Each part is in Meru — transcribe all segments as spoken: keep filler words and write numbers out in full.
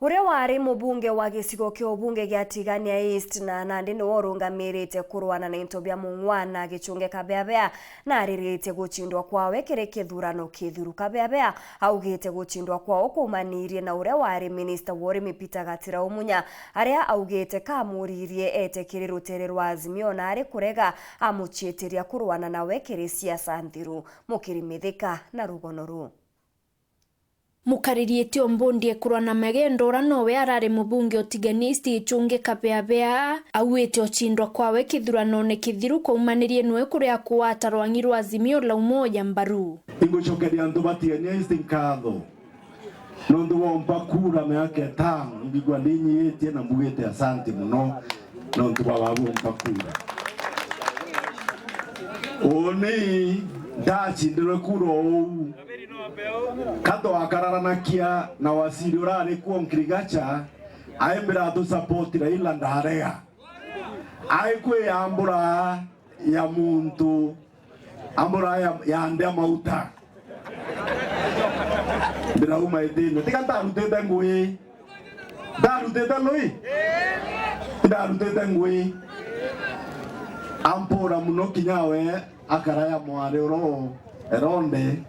Uria wari mubunge wa gicigo kia ubunge gia Tigania East na nandi niwe urungamirite kurwana na into bia mung'wana Gichunge Kabeabea, na ariritie guchindwa kwawe kiri kithurano kithiru. Kabeabea augite guchindwa kwawe kuumanirie na uria wari minista wa urimi Peter Gatira Umunya, aria augite kamuririe ete kiri rutere rwa Azimio na ari kurega amuchiitiria kurwana nawe kiri siasa nthiru. Mukiri Mithika na rugono ruu. Mukariri Etio Mbundi ekurwa na magendo uria nowe arari mubunge o Tigania East Gichunge Kabeabea, auite ochindwa kwawe kithuranone kithiru kwaumanirie nwe kuria kuwata rwang'i rwa Azimio la Umoja mbaru. Ingucokeria antu ba Tigania East nkatho nontu bwa umpa kura miaka itano, mbigua ndinyiitie na mbugite asanti muno nontu bwa babumpa kura. Uuni ndacindirwe kura uu, ka twakararanakia na waziri urari kuo Nkirigacha, aimbira atu support Raila, ndarega. Aikwiyambura ya muntu, ambura ya, ya ndea mauta. Ndirauma itine. Tiga ndarutite ngui. Ndarutite ngui. Ndarutite ngui. Ampura muno kinya we akaraya mwari uro Eronde.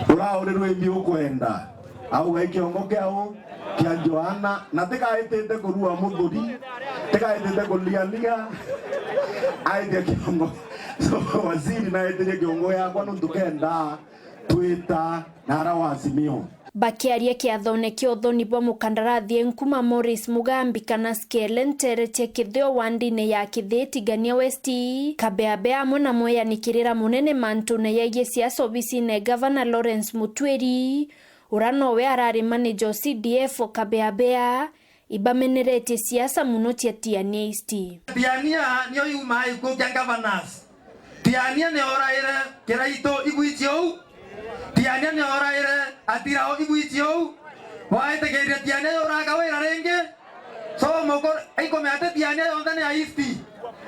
Uraurirwe imbi ukwenda. Auga i kiongo kiau kia Johana, na tikaitite kurua muthuri, tikaitite kulialia, aitia kiongo. So, waziri naitirie kiongo yakwa nontu kenda twita na ara wa Azimio. Bakiaria kiathone kia uthoni bwa mukandarathi e nkuma Morris Mugambi kana Skele ntere cia Kithio wandine ya Kithii Tigania West, Kabeabea amwe na mweyanikirira munene mantune yaigie siasa obisine Gavana Lawrence Mutwiri, ura nowe arari manager o C D F o Kabeabea, ibameneretie siasa muno cia Tigania East. Tigania nio yumaa gikuo kia governors. Tigania ni oraire Kiraitu, igwiti uu? Tigania ni oraire Atirao, igwiti uu? Waitikiria Tigania yuraga wira ringi? So, mukuru, inkumenya ati Tigania yonthe ni ya East.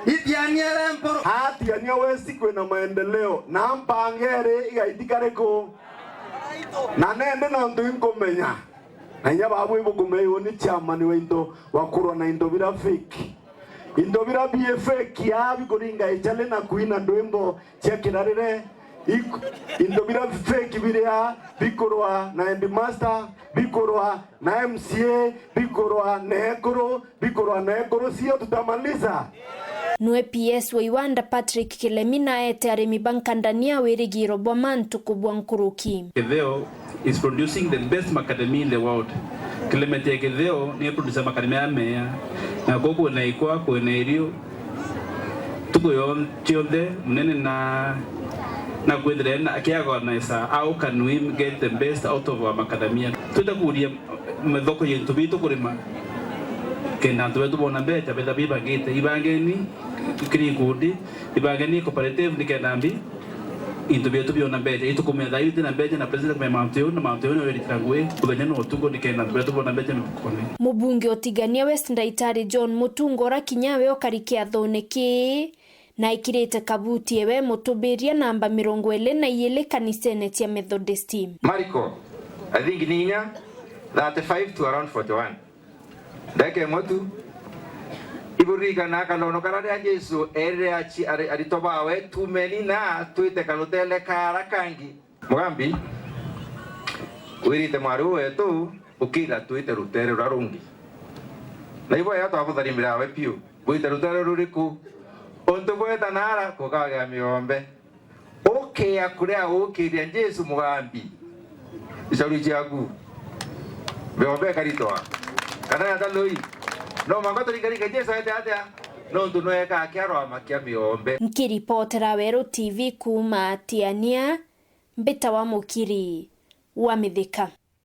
I Tigania iria mpuru. Aa Tigania West kwina maendeleo, na mpanga iri igaiti kariku? Na nende nontu inkumenya. Na inya babu ibukumenya uu ni chairman wa into, wa kurwa na into bira fake. Into bira bie fake aa bikuringa ichale na kuina ndwimbo cia kirarire. Iku-, into bira fake biria bikurwa na headmaster, bikurwa na M C A, bikurwa na ekuru, bikurwa na ekuru, sio tutamaliza? Nwe P S wa Iwanda Patrick Kilemi naete arimi ba nkandania wirigiro bwa mantu kubwa nkuruki. Kithio is producing the best macadamia in the world. Climate ya Kithio ni producer macadamia meya. Na kuu kwina ikwa, kwina irio. Tuku yo-, cionthe, munene na, na kwithire na, akiagonesa, how can we get the best out of our macadamia? Twita kuria mithoko yintu bitu kurima, kenda antu betu bona mbecha, betha bibangite, ibangeni kiri ikundi, ibangeni cooperative, nikenda mbi, into bietu biona mbecha. Itukumenya thaa ii utina mbecha, na president akumenya mantu jau, na mantu jau niyo iritira ngui, muthenya na utuku, nikenda antu betu bona mbecha mifukone. Mubunge o Tigania West Ndaitari John Mutunga, ura kinya we ukari kiathone kii, na ekirite kabuti ewe mutubiria namba mirongo iri na iiri kanisene cia Methodist. Mariko, I think ni inya, thirty-five to around forty-one. Ndeke imwe tu. Iburirikana kanono karia ria Jesu erire aci-, ari-, aritwa bawe, "Tumeni na twite karutere kara kangi." Mugambi, wirite mwari uu wetu, ukira twite rutere ruria rungi. Na ibo ya twabutharimira we piu. Bwite rutere ruriku? Untu bweta nara kukagea miombe. Ukia kuria ukiria Jesu Mugambi. Icauri ciaku. Miombe ikaritwa. Kana ya taloi. No mwanka turingaringe Jesu aete atia? Nontu nweka akiarwamakia miombe. Nkiripotera Weru T V kuuma Tiania, mbita wa Mukiri wa Mithika.